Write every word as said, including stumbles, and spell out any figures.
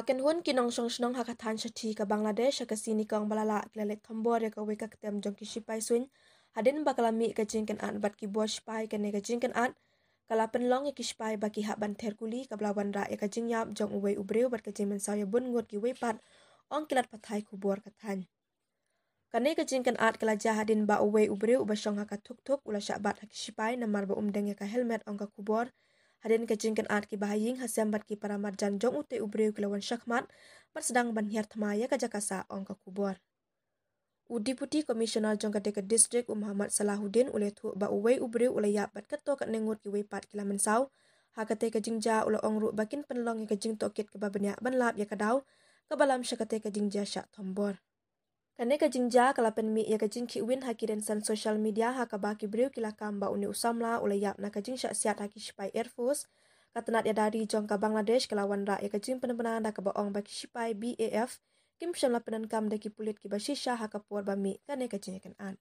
Kynhun ki nongshong shnong ha ka thaiñ shathie ka Bangladesh ha ka sngi Nyngkong ba la leit thombor ïa kawei ka ktem jong ki shipai suiñ hadien ba ka la mih ka jingkynad bad ki bor shipai. Kane ka jingkynad ka la pynlong ïa ki shipai ba ki hap ban ther kuli, kaba la wanrah ïa ka jingïap jong uwei u briew bad ka jingmynsaw ïa bun ngut kiwei pat, ong ki lad pathai khubor ka thaiñ. Kane ka jingkynad ka la jia hadien ba uwei u briew uba shong ha ka thuk thuk u la shah bat ha ki shipai namar ba um deng ïa ka helmet, ong ka khubor. Hadien ka jingkynad, ki bahaïing hasem bad ki paramarjan jong utei u briew ki la wan shakhmat bad sdang ban hiar thma ïa ka jaka sah, ong ka khubor. U Deputy Commissioner jong katei ka district, u Mohammad Salahuddin, u la ïathuh ba uwei u briew u la ïap bad katto katne ngut kiwei pat ki la mynsaw. Ha katei ka jingjia u la ong ruh ba kin pynlong ïa ka jingtohkit kaba bniah ban lap ïa ka daw kaba lam sha katei ka jingjia shah thombor. Kane ka jingjia ka la pynmih ïa ka jingkhihwin ha ki rynsan social media, ha kaba ki briew ki la kam ba une u samla u la ïap na ka jingshah siat ha ki shipai Air Force. Ka tnat ïada ri jong ka Bangladesh ka la wanrah ïa ka jingpynbna da kaba ong ba ki shipai B A F kim shym la pyndonkam da ki pulit kiba shisha ha ka por ba mih kane ka jingkynad.